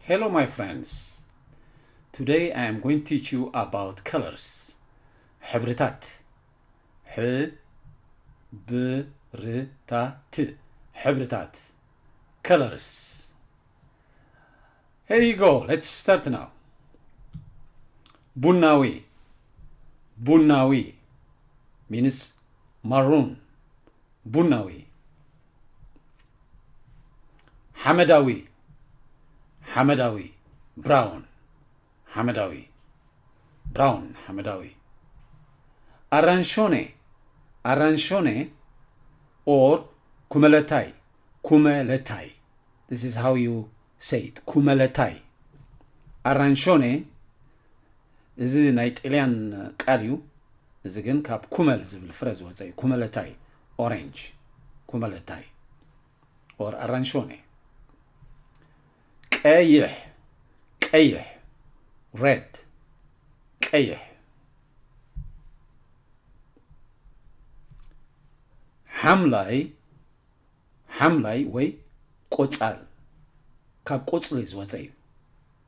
Hello, my friends. Today I am going to teach you about colors. ሕብርታት። ሕብርታት። ሕብርታት። Colors. Here you go. Let's start now. ቡናዊ። ቡናዊ means maroon. ቡናዊ። ሓመዳዊ። ሓመዳዊ። Brown. ሓመዳዊ። Brown. ሓመዳዊ። ኣራንሾኔ። ኣራንሾኔ or ኩመለታይ። ኩመለታይ። This is how you say it. ኩመለታይ። ኣራንሾኔ፣ እዚ ናይ ጥልያን ቃል እዩ። እዚ ግን ካብ ኩመል ዝብል ፍረ ዝወፀ እዩ። ኩመለታይ። Orange። ኩመለታይ or ኣራንሾኔ። ቀይሕ። ቀይሕ። Red። ቀይሕ። ሓምላይ። ሓምላይ ወይ ቆፃል። ካብ ቆፅሊ ዝወፀ እዩ።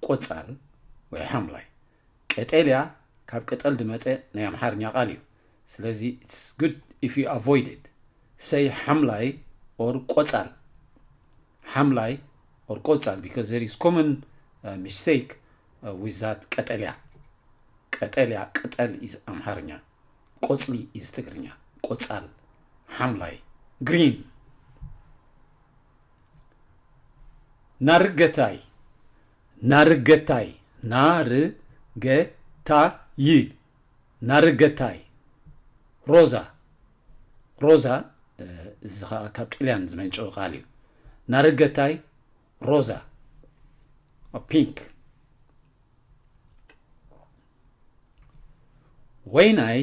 ቆፃል ወይ ሓምላይ። ቀጠልያ ካብ ቅጠል ዝመፀ ናይ ኣምሓርኛ ቃል እዩ። ስለዚ it's good if you avoid it. Say ሓምላይ or ቆፃል። ሓምላይ or ቆፃል, because there is common, uh, mistake, uh, with that. ቀጠልያ። ቀጠልያ፣ ቅጠል is ኣምሓርኛ። ቆፅሊ is ትግርኛ። ቆፃል። ሓምላይ። Green። ናርገታይ። ናርገታይ። ናርገታይ። ናርገታይ። ሮዛ። ሮዛ፣ እ፣ እዚ ኸኣ ካብ ጥልያን ዝመንጨወ ቃል እዩ። ናርገታይ ሮዛ። Pink። ወይናይ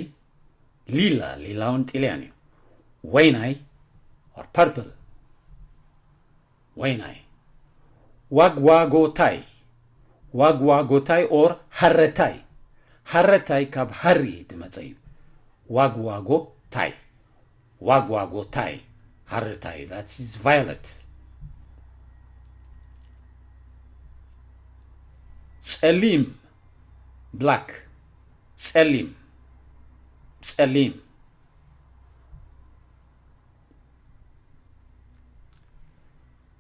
ሊላ። ሊላ እውን ጥልያን እዩ። ወይናይ or purple። ወይናይ። ዋግዋጎታይ። ዋግዋጎታይ or ሃረታይ። ሃረታይ ካብ ሃሪ ዝመፀ እዩ። ዋግዋጎታይ። ዋግዋጎታይ። ሃረታይ። That is violet። ጸሊም። Black። ጸሊም። ጸሊም።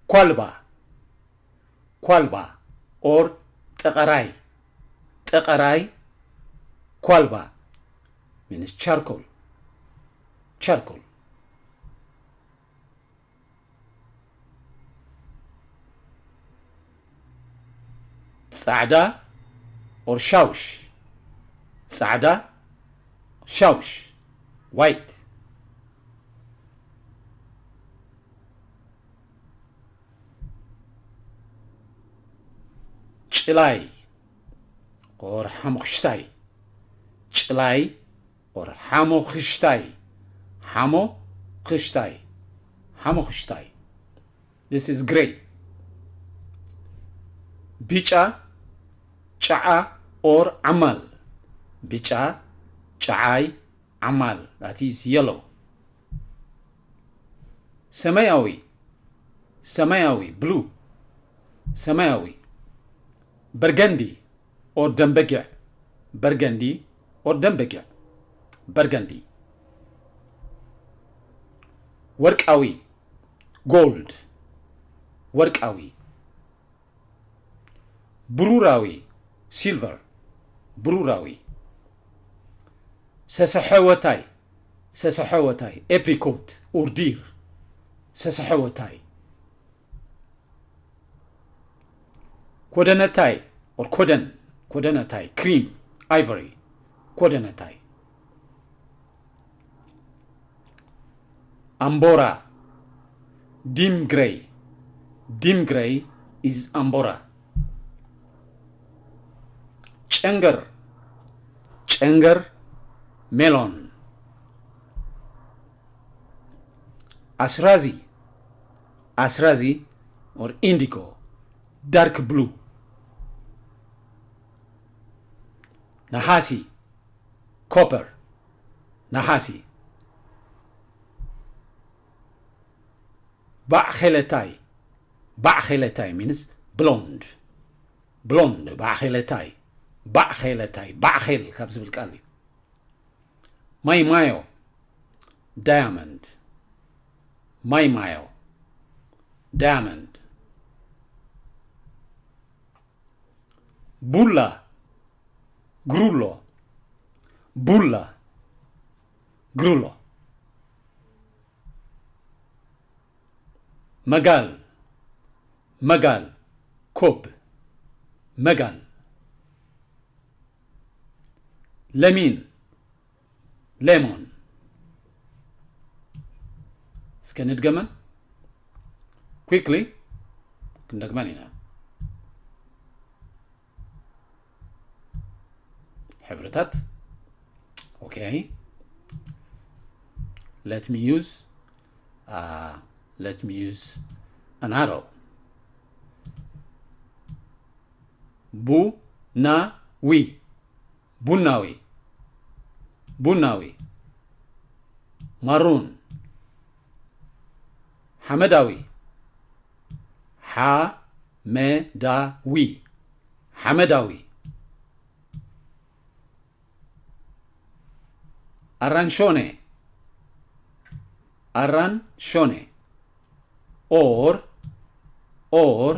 ኳልባ። ኳልባ or ጠቐራይ። ጠቐራይ። ኳልባ means charcoal። Charcoal። ጻዕዳ or ሻውሽ። ጻዕዳ። ሻውሽ። White። ጭላይ or ሓሞኽሽታይ። ጭላይ or ሓሞኽሽታይ። ሓሞኽሽታይ። ሓሞኽሽታይ። This is grey። ቢጫ። ጨዓ or ዓማል። ቢጫ። ጨዓይ። ዓማል። That is yellow። ሰማያዊ። ሰማያዊ። Blue። ሰማያዊ። በርገንዲ or ደምበጊዕ። በርገንዲ or ደምበጊዕ። በርገንዲ። ወርቃዊ። Gold። ወርቃዊ። ብሩራዊ። Silver። ብሩራዊ። ሰሰሐወታይ። ሰሰሐወታይ። Apricot or deer። ሰሰሐወታይ። ኮደነታይ or ኮደን። ኮደነታይ። Cream። Ivory። ኮደነታይ። ኣምቦራ። Dim grey። Dim grey is ኣምቦራ። ጨንገር። ጨንገር። Melon። ኣስራዚ። ኣስራዚ or indigo። Dark blue። ነሃሲ። Copper። ነሃሲ። ባዕኼለታይ። ባዕኼለታይ means blonde። Blond፣ ባዕኼለታይ፣ ባዕኼለታይ፣ ባዕኼል ካብ ዝብል ቃል እዩ። ማይማዮ፣ diamond። ማይማዮ፣ diamond። ቡላ፣ ግሩሎ፣ ቡላ፣ ግሩሎ። መጋል፣ መጋል፣ ኮብ፣ መጋል። ለሚን፣ ሌሞን። እስከ ንድገመን፣ quickly ክንደግመን ኢና። ሕብርታት። Okay, let me use, uh, let me use an arrow. ቡናዊ፣ ቡናዊ፣ ቡናዊ። ማሩን፣ ሓመዳዊ፣ ሓመዳዊ፣ ሓመዳዊ። ኣራንሾኔ፣ ኣራንሾኔ። ኦር፣ ኦር፣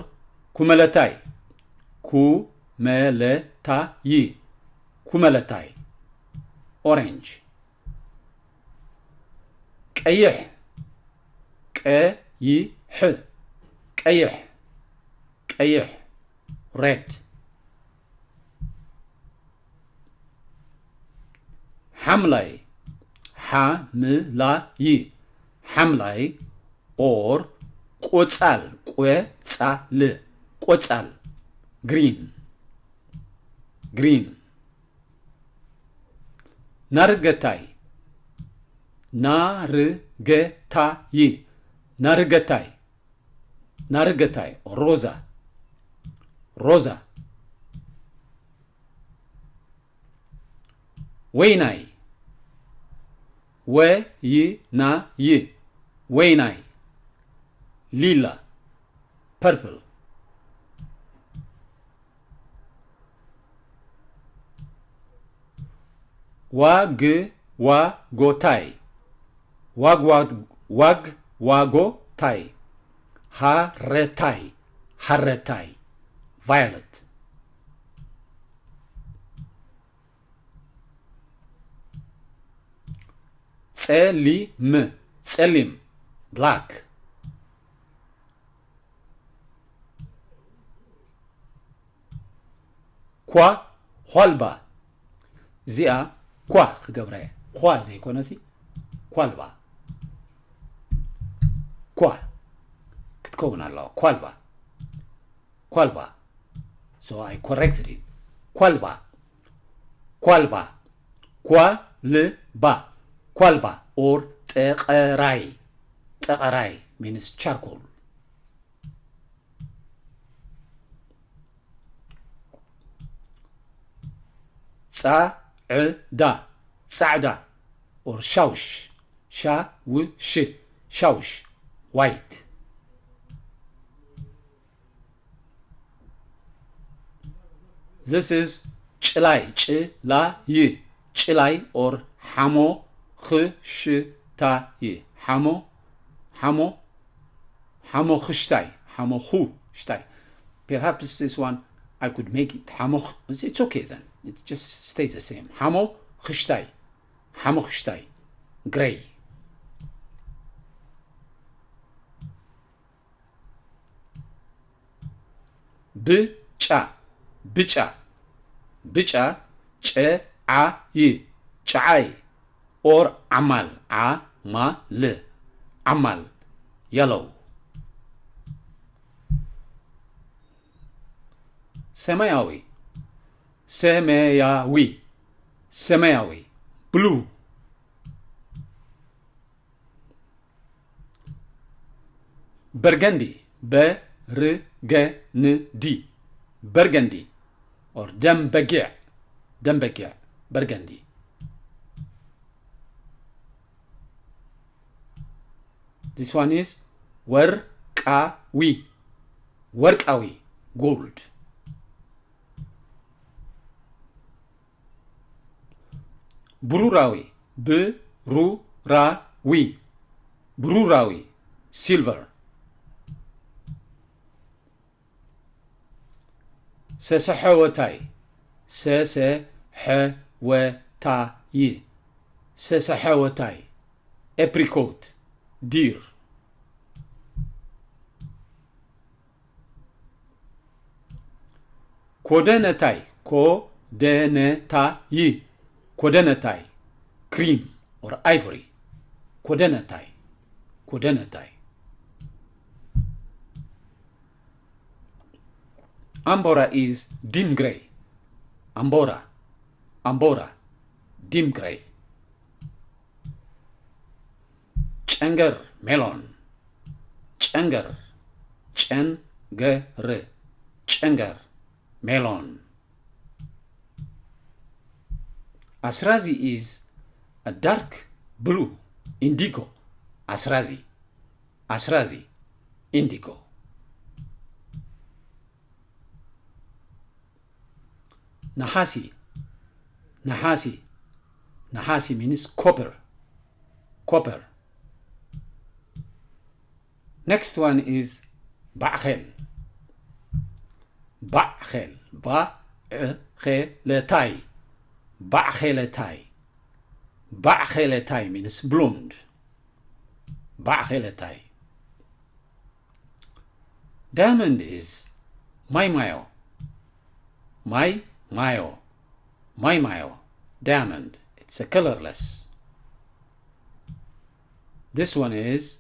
ኩመለታይ፣ ኩመለታይ፣ ኩመለታይ። ኦሬንጅ። ቀይሕ፣ ቀይሕ፣ ቀይሕ፣ ቀይሕ። ሬድ። ሓምላይ፣ ሓምላይ፣ ሓምላይ። ኦር ቆጻል፣ ቆጻል፣ ቆጻል። ግሪን፣ ግሪን። ናርገታይ፣ ናርገታይ፣ ናርገታይ፣ ናርገታይ። ሮዛ፣ ሮዛ። ወይናይ፣ ወይናይ፣ ወይናይ። ሊላ፣ ፐርፕል። ዋግ ዋጎታይ፣ ዋግ ዋግ፣ ዋግ ዋጎታይ። ሃረታይ፣ ሃረታይ። ቫዮለት። ጸሊም፣ ጸሊም፣ ብላክ። ኳ፣ ኳልባ። እዚኣ ኳ ክገብራ እየ። ኳ ዘይኮነሲ ኳልባ። ኳ ክትከውን ኣለዋ። ኳልባ። ኳልባ። So I corrected it. ኳልባ። ኳልባ። ኳልባ። ኳልባ። Or ጠቐራይ። ጠቐራይ means charcoal. ጻዕዳ። ጻዕዳ። Or ሻውሽ። ሻውሽ። ሻውሽ። White. This is ጭላይ፣ ጭላይ፣ ጭላይ or ሓሞ ኽሽታይ፣ ሓሞ፣ ሓሞ፣ ሓሞ ኽሽታይ፣ ሓሞ ኹሽታይ። Perhaps this one I could make it ሓሞ ኽ-፣ it's okay then. It just stays the same. ሓሞ ኽሽታይ፣ ሓሞ ኽሽታይ። ግሬይ። ብጫ፣ ብጫ፣ ብጫ። ጨዓይ፣ ጨዓይ። Or ዓማል፣ ዓማል፣ ዓማል። Yellow። ሰማያዊ፣ ሰማያዊ፣ ሰማያዊ። ብሉ። በርገንዲ፣ በርገንዲ፣ በርገንዲ። Or ደም በጊዕ፣ ደም በጊዕ። በርገንዲ። This one is ወርቃዊ፣ ወርቃዊ። Gold። ብሩራዊ፣ ብሩራዊ፣ ብሩራዊ፣ silver። ሰሰሐወታይ፣ ሰሰሐወታይ፣ ሰሰሐወታይ፣ apricot፣ deer። ኮደነታይ፣ ኮደነታይ፣ ኮደነታይ፣ cream or ivory። ኮደነታይ፣ ኮደነታይ። ኣምቦራ is dim grey። ኣምቦራ፣ ኣምቦራ፣ dim grey። ጨንገር፣ melon። ጨንገር፣ ጨንገር፣ ጨንገር፣ melon። ኣስራዚ is a dark blue, indigo። ኣስራዚ፣ ኣስራዚ፣ indigo። ነሓሲ፣ ነሓሲ፣ ነሓሲ means copper፣ copper። Next one is ባዕኼል፣ ባዕኼል፣ ባዕኼለታይ፣ ባዕኼለታይ፣ ባዕኼለታይ means blonde። ባዕኼለታይ። Diamond is ማይማዮ፣ ማይማዮ፣ ማይማዮ። Diamond, it's a colorless. This one is,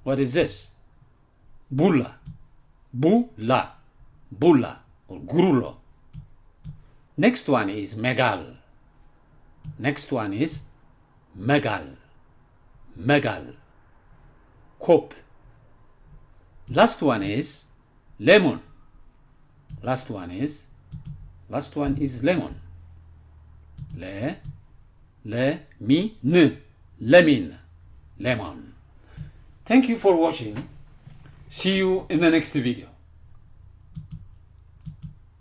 what is this? ቡላ፣ ቡላ፣ ቡላ፣ or ጉሩሎ። Next one is መጋል። Next one is መጋል፣ መጋል፣ ኮፕ። Last one is lemon። Last one is, last one is lemon። ለ፣ ለሚን፣ ለሚን፣ lemon። Thank you for watching. See you in the next video.